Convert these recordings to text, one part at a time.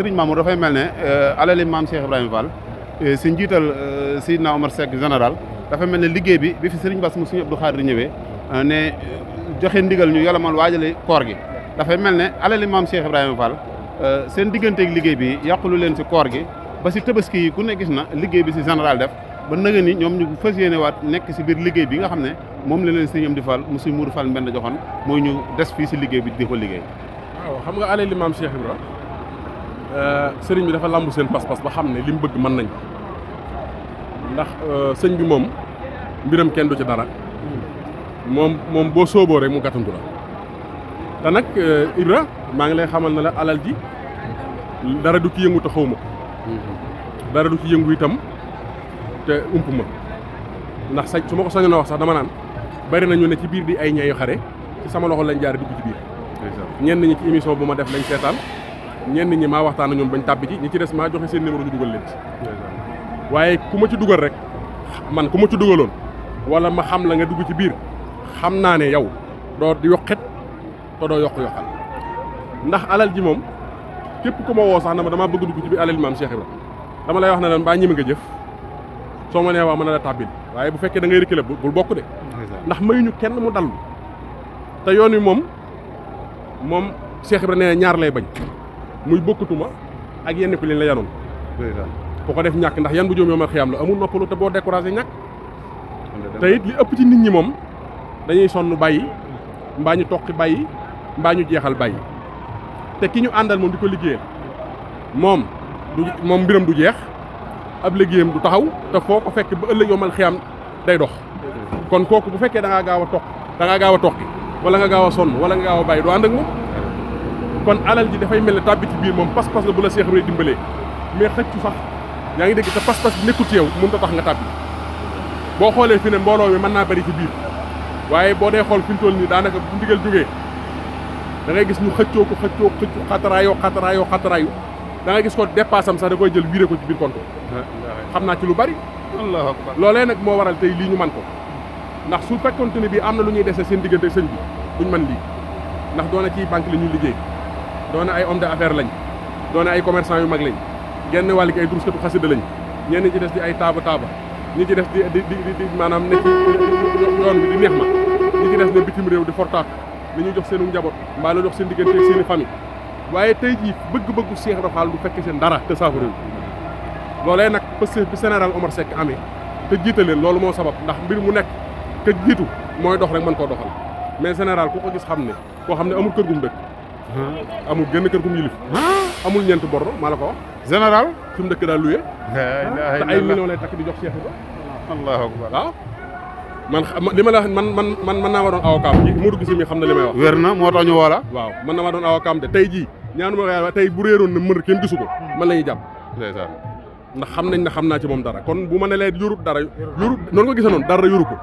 Serigne Mamour dafay mel ne alali maam Cheikh Ibrahima Fall si njiital Seydina Omar Seck général dafa mel ne liggéey bi fi Serigne Bass mu Serigne Abdou Khadre ñëwee ne joxe ndigal ñu yolamal waajale koor gi dafay mel ne alali maam Cheikh Ibrahima Fall seen digganteeg liggéey bi yàqulu leen si koor gi ba si tabaski yi ku ne gis na liggéey bi si général def ba nëga ni ñoom ñu fas yéene waat nekk si biir liggéey bi nga xam ne moom la leen Serigne Amdi Fall mu Serigne Moudou Fall Mbend joxoon mooy ñu des fii si liggéey bi di ko liggéey. waaw xam nga alali maam Cheikh Ibra sëriñ bi dafa lambu seen pas-pas ba xam ne li mu bëgg mën nañ ndax sëñ bi moom mbiram kenn du ci dara moom boo sooboo rek mu gàttandu la te nag Ibra maa ngi lay xamal na la alal ji dara du ci yëngu te xaw ma dara du ci yëngu itam te ump ma ndax sañ su ma ko sañoon a wax sax dama naan bari nañu ne ci biir di ay ñeeyu xare ci sama loxo lañ jaare dugg ci biir ñenn ñi ci émission bu ma def lañ seetaan ñenn ñi maa waxtaan ak ñoom bañ tàbbi ci ñi ci des maa joxe seen numéro ñu dugal leen ci waaye ku ma ci dugal rek man ku ma ci dugaloon wala ma xam la nga dugg ci biir xam naa ne yow doo yokkit te doo yokkal ndax alal ji moom képp ku ma woo sax na ma damaa bëgg dugg ci biir alal maam Cheikh Ibra dama lay wax ne leen mbaa ñeme nga jëf soo ma nee wax mën na la tàbbil waaye bu fekkee da ngay reculer bul bokk de ndax mayuñu kenn mu dallu te yoon wi moom Cheikh Ibra nee ñaar lay bañ muy bokkatuma ak yenn ku leen la yanoon ku ko def ñàkk ndax yan bu jóom yomal xiyam la amul noppalu te boo découragé ñàkk te it li ëpp ci nit ñi moom dañuy sonn bàyyi mbaa ñu toqi bàyyi mbaa ñu jeexal bàyyi te ki ñu àndal moom di ko liggéeyal moom mbiram du jeex ab liggéeyam du taxaw te foo ko fekk ba ëllëg yomal xiyam day dox kon kooku bu fekkee da ngaa gaaw a toqi wala nga gaaw a sonn wala nga gaaw a bàyyi doo ànd ak moom kon alal ji dafay mel ne tàbbi ci biir moom pas-pas la bu la Cheikh Ibra dimbalee mais xëccu sax yaa ngi dégg te pas-pas bi nekkul ci yow mënut a tax nga tàbbi boo xoolee fi ne mbooloo mi mën naa bari ci biir waaye boo dee xool fi mu toll nii daanaka bu ndigal jógee da ngay gis ñu xëccoo xataraayu da ngay gis ko dépassam sax da koy jël viré ko ci biir compte xam naa ci lu bari Allahu akbar loolee nag moo waral tey lii ñu man ko ndax su fekkoonte ne bii am na lu ñuy dese seen diggante sëñ bi duñ mën lii ndax doona ci banque la ñuy liggéey doona ay homme d'affaires lañ doona ay commerçant yu mag lañ genn wàll gi ay duruskatu xasida lañ ñenn ci des di ay taaba ñi ci des di maanaam nekk yoon bi di neex ma ñi ci des ne bitim réew di fortaatu li ñuy jox seenu njaboot mbaa la jox seen diggante ak seeni famille waaye tey jii bëgg-bëggu Cheikh Ibra Fall du fekk seen dara te saafara loolee nag pëstéef bi général Omar Seck amee te jiite leen loolu moo sabab ndax mbir mu nekk te jiitu mooy dox rek mën koo doxal mais général ku ko gis xam ne koo xam ne amul kër gum dëkk amul genn kër gum yilif amul ñeent bor maa la ko wax général fi mu dëkk daal luye te ay millions lay takk di jox Cheikh Ibra allahu akbar waaw man li ma la man naa ma doon avocat bi Modou Gissé mi xam na li may wax wér na moo tax ñu woola waaw man na ma doon avocat de tey jii ñaanu ma yàlla tey bu réeroon na mër kenn gisu ko man la ñuy jàpp ndax xam nañ ne xam naa ci moom dara kon bu ma ne lee yorut dara yorut noonu ko gisee noonu dara yoru ko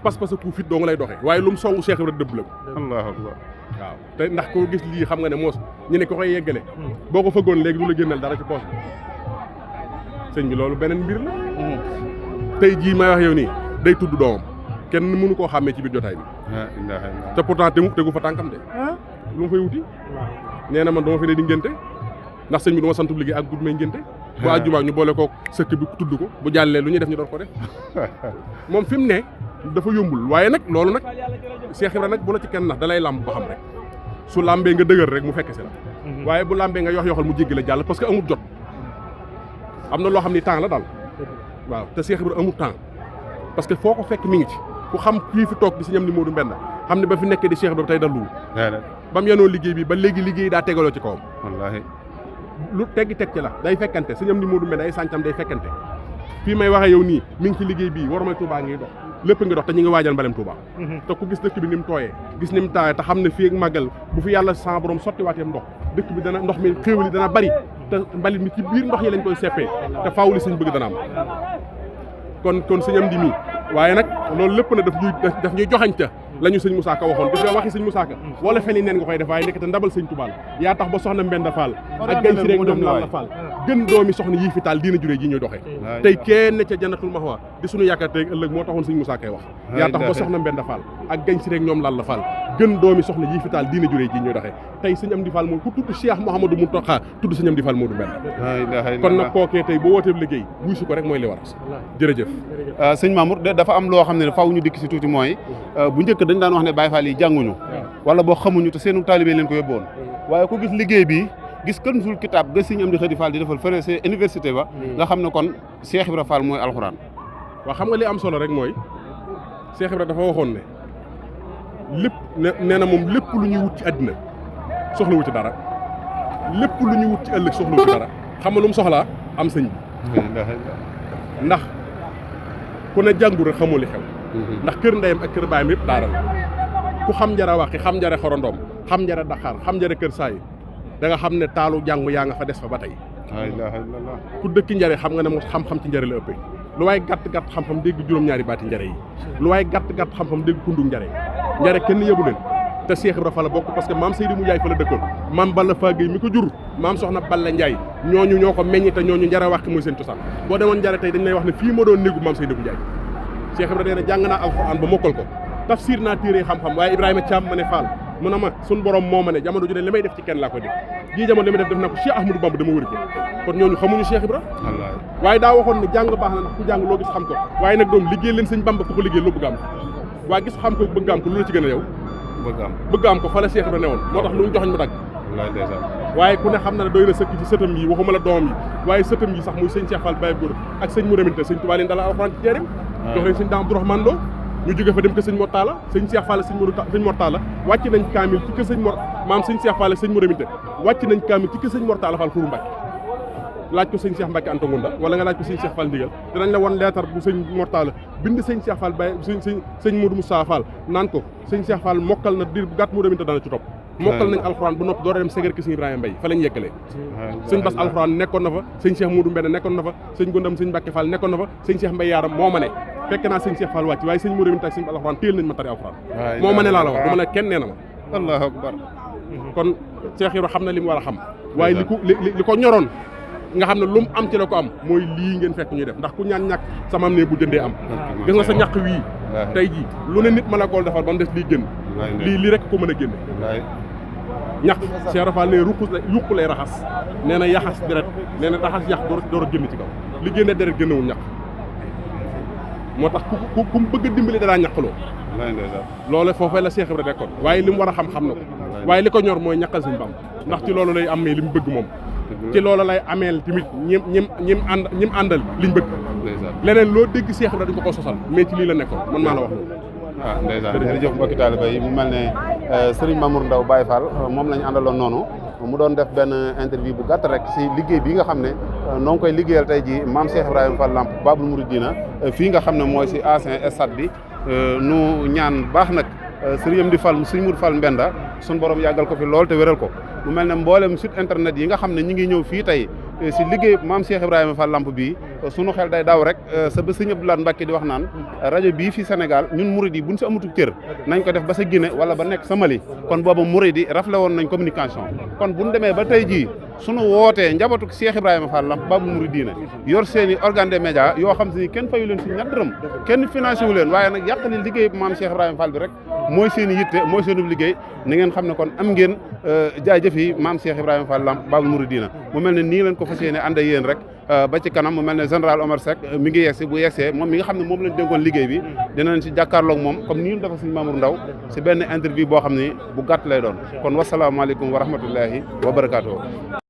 pas-pas ku fit doo nga lay doxee waaye lu mu songu Cheikh Ibra dëbb la ko allahu akbar waaw te ndax koo gis lii xam nga ne moos ñu ne ko koy yeggale boo ko fëggoon léegi du la génneel dara ci poche bi sëñ bi loolu beneen mbir la tey jii may wax yow nii day tudd doomam kenn mënu koo xàmmee ci biir jotaay bi te pourtant tegu fa tànkam de lu mu fay wuti nee na man dama fi ne di ngénte ndax sëñ bi duma santub liggéey ak gud may ngénte bu àjjuma ñu boole ko sëkk bi tudd ko bu jàllee lu ñuy def ñu door ko def moom fi mu ne dafa yombul waaye nag loolu nag Cheikh Ibra nag bu la ci kenn nax da lay làmb ba xam rek su làmbee nga dëgër rek mu fekk si la waaye bu làmbee nga yoxal mu jéggi la jàll parce que amul jot am na loo xam ni temps la daal waaw te Cheikh Ibra amul temps parce que foo ko fekk mi ngi ci ku xam kii fi toog di si ñam ni Modou Mbend xam ne ba fi nekkee di Cheikh Ibra tey dalluwul ba mu yenoo liggéey bi ba léegi liggéey daa tegaloo ci kawam wallaahi lu teggi teg ci la day fekkante si ñam ni Modou Mbend ay sàncam day fekkante fii may waxee yow nii mi ngi ci liggéey bii war may Touba ngi dox lépp ngi dox te ñu ngi waajal mbalem Touba te ku gis dëkk bi ni mu tooyee gis ni mu taawee te xam ne fii ak màggal bu fi yàlla sa borom sotti waateem ndox dëkk bi dana ndox mi xéewal yi dana bari te mbalit mi ci biir ndox yi lañ koy seppee te faaw li sëñ bëgg dana am kon sëñ am di mii waaye nag loolu lépp na daf ñuy joxañ ca la ñu sëñ Moussa Ka waxoon gis nga waxi sëñ Moussa Ka wala fen yi neen nga koy def waaye nekk te ndabal sëñ Touba yaa tax ba soxna Mbenda Fall ak gañ si rek ñoom laal la Fall gën doomi soxna yii fi taal diina juree ji ñuy doxee tey kenn ca jannatul mahwa di suñu yaakaar tey ëllëg moo taxoon sëñ Moussa Kay wax yaa tax ba soxna Mbenda Fall ak gañ si rek ñoom laal la Fall gën doomi soxna yii fi taal diina juree ji ñuy doxee tey sëñ Amdi Fall moom ku tudd Cheikh Mouhamadou Mountakha tudd sëñ Amdi Fall Modou Mbenda kon nag kookee tey boo wootee liggéey wuy si ko rek mooy li war jërëjëf sëñ Mamour dafa am loo xam ne faw ñu dikk si tuuti mooy bu njëkk dañ daan wax ne Baye Fall yi jànguñu wala boo xamuñu te seenu taalibe leen ko yóbboon waaye ku gis liggéey bi gis Kanzul Kitab ga sëñ Amdi Khady Fall di defal fële sa université ba nga xam ne kon Cheikh Ibra Fall mooy alxuraan waaw xam nga li am solo rek mooy Cheikh Ibra dafa waxoon ne lépp nee na moom lépp lu ñuy wut ci àddina soxlawu ci dara lépp lu ñuy wut ci ëllëg soxlawu ci dara xam nga lu mu soxlaa am sëñ bi ndax ku ne jàngu rek xamoo li xew ndax kër ndeyam ak kër baayam yëpp daara la ku xam njara waxi xam njara xorondoom xam njara Dakar xam njara kër saayi da nga xam ne taalu jàngu yaa nga fa des fa ba tey la ilaha illallah ku dëkk njare xam nga ne moom xam-xam ci njare la ëppee lu waaye gàtt-gàtt xam-xam dégg juróom-ñaari baati njare yi lu waaye gàtt-gàtt xam-xam dégg kundug njare kenn yëbu leen te Cheikh Ibra fa la bokk parce que maam Seydou Ndiaye fa la dëkkoon maam Balla Fagey mi ko jur maam soxna Balla Ndiaye ñooñu ñoo ko meññi te ñooñu njare wàqi mooy seen cosaan boo demoon njare tey dañ lay wax ne fii moo doon néegu maam Seydou Ndiaye Cheikh Ibra nee na jàng naa alxuraan ba mokkal ko tafsir naa téere xam-xam waaye Ibrahima Thiam ma ne Fall mu ne ma suñ borom moo ma ne jamono ju ne li may def ci kenn laa koy def jii jamono li may def na ko Cheikh Ahmadou Bamba dama wëri ko kon ñooñu xamuñu Cheikh Ibra waaye daa waxoon ne jàng baax na ndax ku jàng loo gis xam ko waaye nag doom liggéey leen sëñ Bamba ku ko liggéey loo bëgg am ko waaye gis xam ko bëgg am ko lu la ci gën a yow bëgg am ko fa la Cheikh Ibra ne woon moo tax lu ñu joxoñ mu dagg waaye ku ne xam na ne doy na sëkk ci sëtam yi waxuma la doomam yi waaye sëtam yi sax muy sëñ Cheikh Fall Baye Góor ak sëñ Mourou Minta sëñ Touba leen dala alxuraan ci jeerim jox leen sëñ Dame Abdourahmane Lo ñu jóge fa dem ke sëñ Mortala sëñ Cheikh Fall sëñ Mortala wàcc nañ kaamil ci ke sëñ maam sëñ Cheikh Fall sëñ Mourou Minta wàcc nañ kaamil ci ke sëñ Mortala Fall Xuru Mbàkke laaj ko sëñ Cheikh Mbacke Anta Ngunda wala nga laaj ko sëñ Cheikh Fall ndigal dinañ la won leetar bu sëñ Mortala bind sëñ Cheikh Fall Baye sëñ Modou Moussa Fall naan ko sëñ Cheikh Fall mokkal na dir bu gàtt Mourou Minta dana ci topp mokkal nañ alxuraan bu noppi door a dem seger ki sëñ Ibrahima Mbaye fa lañ yeggalee sëñ Bass alxuraan nekkoon na fa sëñ Cheikh Modou Mbène nekkoon na fa sëñ Gondam sëñ Mbacke Fall nekkoon na fa sëñ Cheikh Mbaye Yaaram moo ma ne fekk naa sëñ Cheikh Fall wàcc waaye sëñ Mourou Minta ak sëñ alxuraan téel nañ ma tari alxuraan moo ma ne laa la wax du ma ne kenn nee na ma allahu akbar kon Cheikh Ibra xam na li mu war a xam waaye li ko ñoroon nga xam ne lu mu am ci la ko am mooy lii ngeen fekk ñuy def ndax ku ñaan ñàkk samam ne bu jëndee am gis nga sa ñàkk wii tey jii lu ne nit mën a kool defal ba mu des lii génn lii rek ko mën a génne ñàkk Cheikh Rafal ne yuq lay raxas nee na yaxas deret nee na raxas yax door a génn ci kaw li génne deret génnewul ñàkk moo tax ku mu bëgg a dimbali danaa ñàkkaloo loolu foofee la Cheikh Ibra nekkoon waaye li mu war a xam na ko waaye li ko ñor mooy ñàkkal Sëñ Bamba ndax ci loolu lay amee li mu bëgg moom ci loolu lay ameel tamit ñim àndal liñ bëgg leneen loo dégg Cheikh Ibra dañ ko sosal mais ci lii la nekkoon man maa la wax loolu ndeysaan jërëjëf mbokki taaliba yi mu mel ne Serigne Mamour Ndaw Baye Fall moom la ñu àndaloon noonu mu doon def benn interview bu gàtt rek si liggéey bi nga xam ne noo ngi koy liggéeyal tey ji maam Cheikh Ibrahima Fall Lamp Babul Mouridina fii nga xam ne mooy si ancien stade bi nu ñaan baax nag Serigne Amdi Fall Serigne Mourou Fall Mbenda suñu borom yàggal ko fi lool te wéral ko mu mel ne mboolem site internet yi nga xam ne ñi ngi ñëw fii tey si liggéey maam Cheikh Ibrahima Fall Lamp bii sunu xel day daw rek sa ba sëñ Abdoulaye Mbacke di wax naan rajo bii fi Sénégal ñun murid yi buñ si amutu cër nañ ko def ba sa Guinée wala ba nekk sa Mali kon boobu murid yi rafle woon nañ communication kon buñ demee ba tey jii sunu wootee njabootu Cheikh Ibrahima Fall Lamp Babul Mouridina yor seen i organe de média yoo xam si kenn fayu leen si ñett dërëm kenn financé wu leen waaye nag yàqali liggéey maam Cheikh Ibrahima Fall bi rek mooy seen i yitte mooy seen liggéey ni ngeen xam ne kon am ngeen jaajëf yi maam Cheikh Ibrahima Fall Lamp Babul Mouridina mu mel ne nii leen ko fas yéene ànd ak yéen rek ba ci kanam mu mel ne général Omar Seck mi ngi yegsi bu yegsee moom mi nga xam ne moom lañ dénkoon liggéey bi dinañ si jàkkaarloog moom comme ni ñu dafa suñu Mamour Ndaw si benn interview boo xam ne bu gàtt lay doon kon wasalaamaaleykum wa rahmatullahi wa barakaatu.